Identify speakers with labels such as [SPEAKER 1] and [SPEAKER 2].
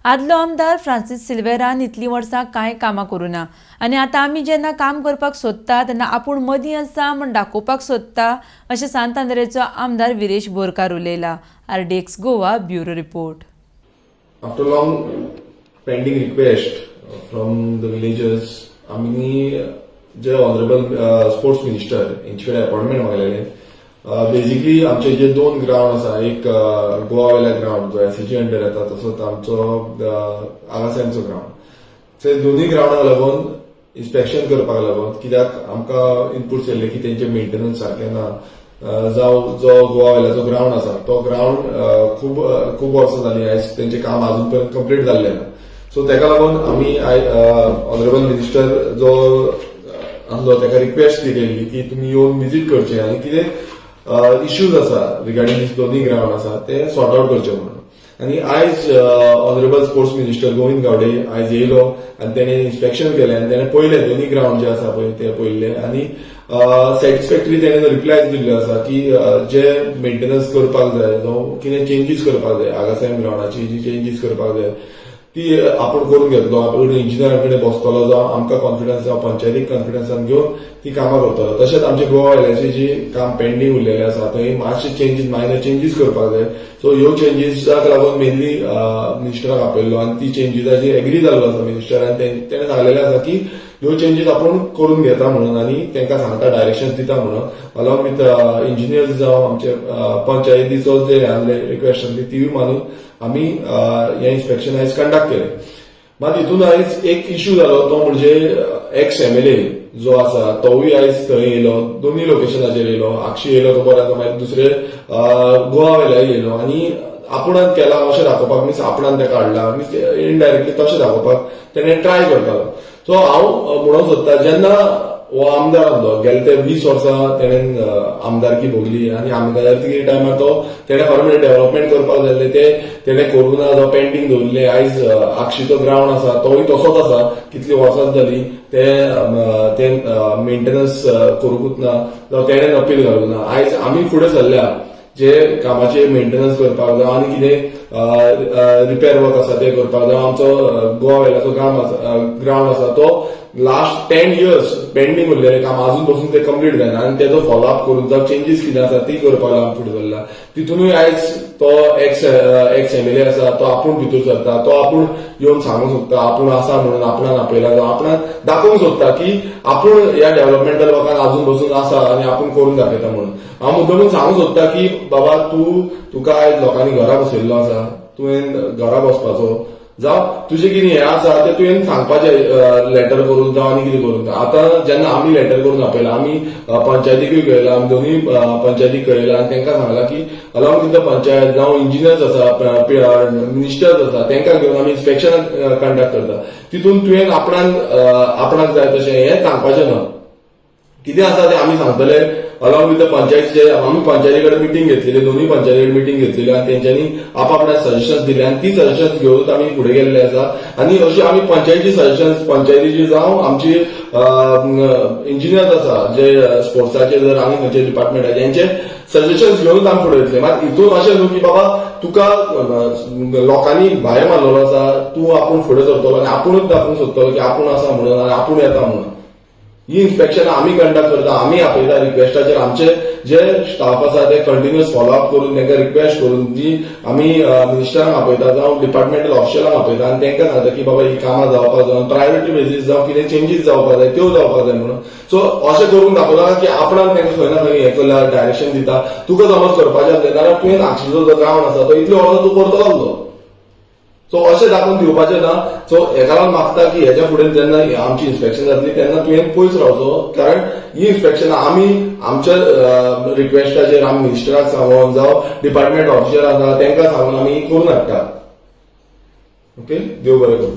[SPEAKER 1] आदलो आमदार फ्रांसीस सिल्वेरान इतलीं वर्सां कांय कामां करूं ना आनी आतां आमी जेन्ना काम करपाक सोदता तेन्ना आपूण मदीं आसा म्हूण दाखोवपाक सोदता अशें सांत आंद्रेचो आमदार Viresh Borkar उलयला. RDX Goa bureau report.
[SPEAKER 2] After long pending request from the villagers, आमी जे ऑनरेबल स्पोर्ट्स मिनिस्टर हेंचे कडेन अपॉइंटमेंट मागलेले. बेजिकली आमचे जे दोन ग्रावंड आसा, एक गोवा वयल्या ग्रावंड जो एसएजी अंडर येता, तसोच आमचो आगासाहेबचो ग्रावंड. ते दोन्ही ग्रावंडाक लागून इन्स्पेक्शन करपाक लागून, कित्याक आमकां इनपुट्स येयल्ले की तेंचे मेंटेनन्स सारकें ना, जावं जो गोवा वयल्याचो ग्रावंड आसा तो ग्रावंड खूब खूब वर्सां जालीं, आयज तेंचें काम अजून पर्यंत कंप्लीट जाल्लें ना. सो तेका लागून आमी ऑनरेबल मिनिस्टर जो आसलो तेका रिक्वेस्ट केल्ली की तुमी येवन विजीट करचे आनी कितें इश्यूज आसा रिगार्डिंग दीस दोन्ही ग्रावंड आसा ते सॉर्ट आउट करचे म्हणून. आनी आयज honourable sports minister Govind Gawade आयज येयलो आनी तेणे इन्स्पेक्शन केलें आनी तेणे पळयलें, दोन्ही ग्रावंड जे आसा पळय ते पळयल्ले आनी सॅटिस्फॅक्टरी तेणे रिप्लाय दिल्लो आसा की जे मेंटेनन्स करपाक जाय जावं कितें चेंजीस करपाक जाय, आगासाहेब ग्रावंडाची जी चेंजीस करपाक जाय ती आपूण करून घेतलो, आपूण इंजिनियरा कडेन बसतलो जावं आमकां कॉन्फिडन्स जावं पंचायतीक कॉन्फिडन्सान घेवन ती कामां करतलो. तशेंच आमचे गोवा वयल्याचे जी काम पेंडींग उरलेलें आसा थंय मातशे चेंजीस, मायनर चेंजीस करपाक जाय. सो ह्यो चेंजीसाक लागून मेनली मिनिस्टराक आपयल्लो आनी ती चेंजीसाचेर एग्री जाल्लो आसा मिनिस्टर आनी तेणें सांगलेलें आसा की ह्यो चेंजीस आपूण करून घेता म्हणून आनी तांकां सांगता, डायरेक्शन दिता म्हणून, अलॉंग विथ इंजिनियर्स जावं आमचे पंचायतीचो जे आहले रिक्वेस्ट आसली तिवूय मानून आमी हें इन्स्पेक्शन आयज कंडक्ट केलें. मात हितून आयज एक इश्यू जालो, तो म्हणजे एक्स एमएलए जो आसा तोवूय आयज थंय येयलो, दोनूय लोकेशनाचेर येयलो. आक्षी येयलो तो बरो आसा, मागीर दुसरे गोवा वयल्याय येयलो आनी आपुणान केला अशें दाखोवपाक, मिन्स आपणान तेका हाडला, मिन्स इनडायरेक्टली तशें दाखोवपाक तेणे ट्राय करतालो. सो हांव म्हणूंक सोदता, जेन्ना हो आमदार आसलो, गेले ते 20 वर्सां तेणेन आमदारकी भोगली आनी आमदारकी टायमार तो तेणे खरें म्हणजे डेव्हलपमेंट करपाक जाय आसलें, ते तेणे करूं ना जावं पेंडींग दवरले. आयज आक्षीचो ग्रावंड आसा तोवूय तसोच आसा, कितली वर्सां जाली ते मेंटेनन्स करूंकूच ना जावं तेणेन अपील घालूंक ना. आयज आमी फुडें सरल्या जे कामाचे मेंटेनन्स करपाक जावं आनी कितें रिपेर वर्क आसा ते करपाक जावं. आमचो गोवा वयल्याचो ग्रावंड आसा, ग्रावंड आसा तो लास्ट 10 इयर्स पेंडींग उरलेलें काम अजून पसून ते कंप्लीट जायना आनी तेजो फॉलो अप करून जावं चेंजीस कितें आसा ती करपाक लागून फुडें सरला. तितूनय आयज तो एक्स एमएलए आसा तो आपूण भितर सरता, तो आपूण येवन सांगूंक सोदता आपूण आसा म्हणून, आपणान आपयला जावं आपणान दाखोवंक सोदता की आपूण ह्या डेव्हलपमेंटल वर्कान अजून बसून आसा आनी आपूण करून दाखयता म्हणून. हांव मुद्दमून सांगूंक सोदता की बाबा, तूं तुका आयज लोकांनी घरा बसयल्लो आसा, तुवें घरा बसपाचो जावं तुजें कितें हें आसा तें तुवें सांगपाचें लेटर करून जावं आनी कितें करून. आतां जेन्ना आमी लेटर करून आपयला, आमी पंचायतीकूय कळयला, आमी दोनूय पंचायतीक कळयला आनी तांकां सांगलां की अलॉंग विथ the panchayat जावं इंजिनियर्स आसा, मिनिस्टर्स आसा, तांकां घेवन आमी इन्स्पेक्शन कंडक्ट करता. तितून तुवें आपणान आपणाक जाय तशें हें सांगपाचें ना. कितें आसा तें आमी सांगतले अलॉंग विथ the पंचायतीचे. आमी पंचायती कडेन मिटींग घेतलेली, दोनूय पंचायती कडेन मिटींग घेतलेली आनी तेंच्यांनी आपआपणे सजेशन्स दिले आनी ती सजेशन्स घेवन आमी फुडें गेल्ले आसा. आनी अशी आमी पंचायती सजेशन्स, पंचायतीची जावं आमची इंजिनियर्स आसा जे स्पोर्ट्साचे जर आनी खंयचे डिपार्टमेंट आसा तेंचे सजेशन्स घेवन आमी फुडें वयतले. मात हितून अशें न्हू की बाबा तुका लोकांनी भायर मारलेलो आसा, तूं आपूण फुडें सरतलो आनी आपुणूच दाखोवंक सोदतलो की आपूण आसा म्हणून आनी आपूण येता म्हणून. ही इन्स्पेक्शन आमी कंडक्ट करता, आमी आपयता रिक्वेस्टाचेर. आमचे जे स्टाफ आसा ते कंटिन्युअस फॉलो अप करून, तांकां रिक्वेस्ट करून जी आमी मिनिस्टरांक आपयता जावं डिपार्टमेंटल ऑफिशलांक आपयता आनी तांकां सांगता की बाबा ही कामां जावपाक जाय, प्रायोरिटी बेजीस जावं कितें चेंजीस जावपाक जाय त्यो जावपाक जाय म्हणून. सो अशें करून दाखोवना की आपणाक तांकां खंय ना खंय हें केल्या, डायरेक्शन दिता. तुका समज करपाचें आसलें जाल्यार तुवें आक्षीचो जो ग्रावंड आसा तो इतले वर्सां तूं करतलो आसलो. सो अशें दाखोवन दिवपाचें ना. सो हेका लागून मागता की हेच्या फुडें जेन्ना आमची इन्स्पेक्शन जातली तेन्ना तुवें पयस रावचो, कारण ही इन्स्पेक्शन आमी आमच्या रिक्वेस्टाचेर आमी मिनिस्टराक सांगून जावं डिपार्टमेंट ऑफिसर आसा तांकां सांगून आमी करून हाडटा. ओके, देव बरें करूं.